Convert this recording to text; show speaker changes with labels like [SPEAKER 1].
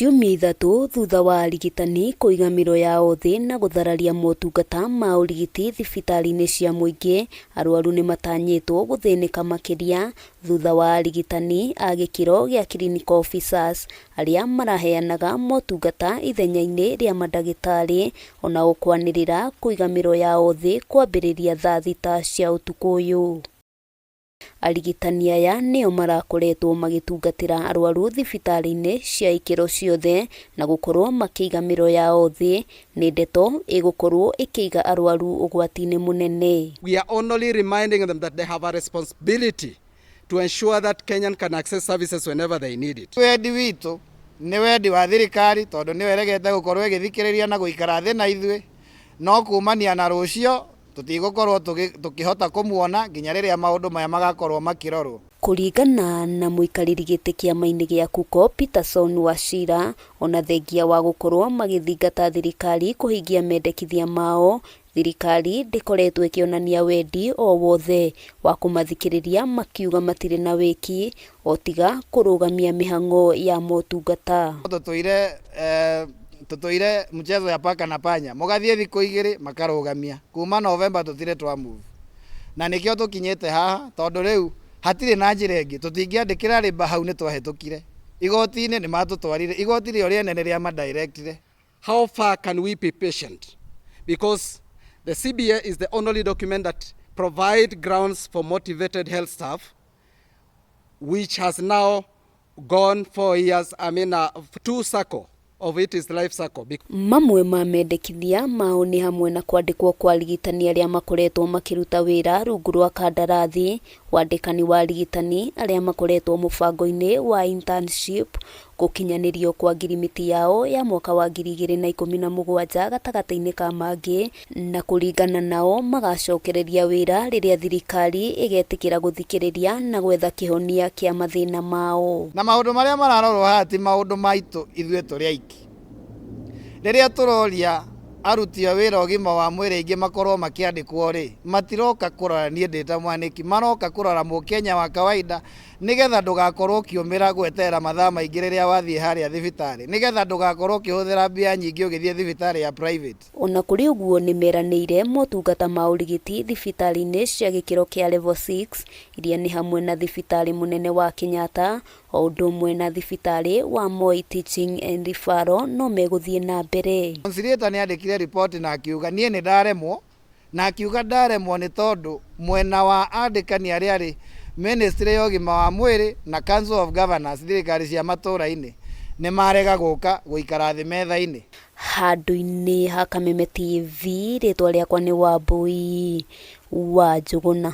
[SPEAKER 1] Ciumia 3 thutha wa arigitani kũiga mĩro yao thĩ na gũthararia motungata ma ũrigiti thibitarĩ-inĩ cia mũingĩ, arwaru nĩmatanyĩtwo gũthĩnĩka makĩria thutha wa arigitani a gĩkĩro gĩa clinical officers arĩa maraheanaga motungata ithenya-inĩ rĩa mandagĩtarĩ onao kwanĩrĩra kũiga mĩro yao thĩ kwambĩrĩria thaa 6 cia ũtukũ ũyũ. Arigitani aya nĩo marakoretwo magĩtungatĩra arwaru thibitarĩ-inĩ cia ikĩro ciothe na gũkorwo makĩiga mĩro yao thĩ nĩ ndeto ĩgũkorwo ĩkĩiga arwaru ũgwati-inĩ mũnene.
[SPEAKER 2] We are only reminding them that they have a responsibility to ensure that Kenyan can access services whenever they need it.
[SPEAKER 3] Wendi witũ nĩ wendi wa thirikari tondũ nĩyo ĩregete gũkorwo ĩgĩthikĩrĩria na gũikara thĩ na ithuĩ, no kumania na rũcio tũtigũkorwo tũkĩhota kũmuona nginya rĩrĩa maũndũ maya magakorwo makĩrorwo.
[SPEAKER 1] Kũringana na mũikarĩri gĩtĩ kĩama-inĩ gĩa Kuko Peterson Wachira, ona thengia wa gũkorwo magĩthingata thirikari kũhingia mendekithia mao, thirikari ndĩkoretwo ĩkĩonania wendi o wothe wa kũmathikĩrĩria makiuga matirĩ na wĩki o tiga kũrũgamia mĩhang'o ya motungata.
[SPEAKER 3] Tũtũire mchezo ya paka na panya, mũgathiĩ thikũ 2 makarũgamia kuma November tũtirĩ twa move, na nĩkĩo tũkinyĩte haha tondũ rĩu hatirĩ na njĩra ĩngĩ, tũtingĩandĩkĩra rĩmba hau nĩ twahĩtũkire igoti-inĩ, nĩ matũtwarire igoti rĩo rĩene nĩ rĩa madirectire.
[SPEAKER 2] How far can we be patient? Because the CBA is the only document that provide grounds for motivated health staff, which has now gone 4 years, I mean, 2 cycle of it is life cycle.
[SPEAKER 1] Mamwe ma mendekithia mao nĩ hamwe na kwandĩkwo kwa arigitani arĩa makoretwo makĩruta wĩra rungu rwa kandarathi, wandĩkani wa arigitani arĩa makoretwo mũbango-inĩ wa internship, gũkinyanĩrio kwa ngirimiti yao ya mwaka wa 2017 gatagatĩ-inĩ ka mangĩ, na kũringana nao magacokereria wĩra rĩrĩa thirikari ĩgetĩkĩra gũthikĩrĩria na gwetha kĩhonia kĩa mathĩna mao.
[SPEAKER 3] Na maũndũ marĩa mararorwo haha ti maũndũ maitũ ithuĩ tũrĩ aiki. Rĩrĩa tũroria aruti a wĩra ũgima wa mwĩrĩ aingĩ makorwo makĩandĩkwo rĩ, matiroka kũrora niĩ ndĩ ta mwanĩki, maroka kũrora mũkenya wa kawaida nĩgetha ndũgakorwo ũkĩũmĩra gweterera mathaa maingĩ rĩrĩa wathiĩ harĩa thibitarĩ, nĩgetha ndũgakorwo ũkĩhũthĩra mbia nyingĩ ũgĩthiĩ thibitarĩ ya private.
[SPEAKER 1] Ona kũrĩ ũguo nĩ meranĩire motungata ma ũrigiti thibitarĩ-inĩ cia gĩkĩro kĩa level 6 iria nĩ hamwe na thibitarĩ mũnene wa Kenyatta o ũndũ ũmwe na thibitarĩ wa Moi Teaching and Referral no megũthiĩ na mbere.
[SPEAKER 3] Conciliator nĩ andĩkire riboti na akiuga niĩ nĩ ndaremwo, na akiuga ndaremwo nĩ tondũ mwena wa andĩkani arĩa arĩ Ministry ya ũgima wa mwĩrĩ na Council of Governors thirikari cia matũũra-inĩ nĩ marega gũka gũikara thĩ metha-inĩ.
[SPEAKER 1] Handũ-inĩ ha Kameme TV, rĩtwa rĩakwa nĩ Wambui wa Njũgũna.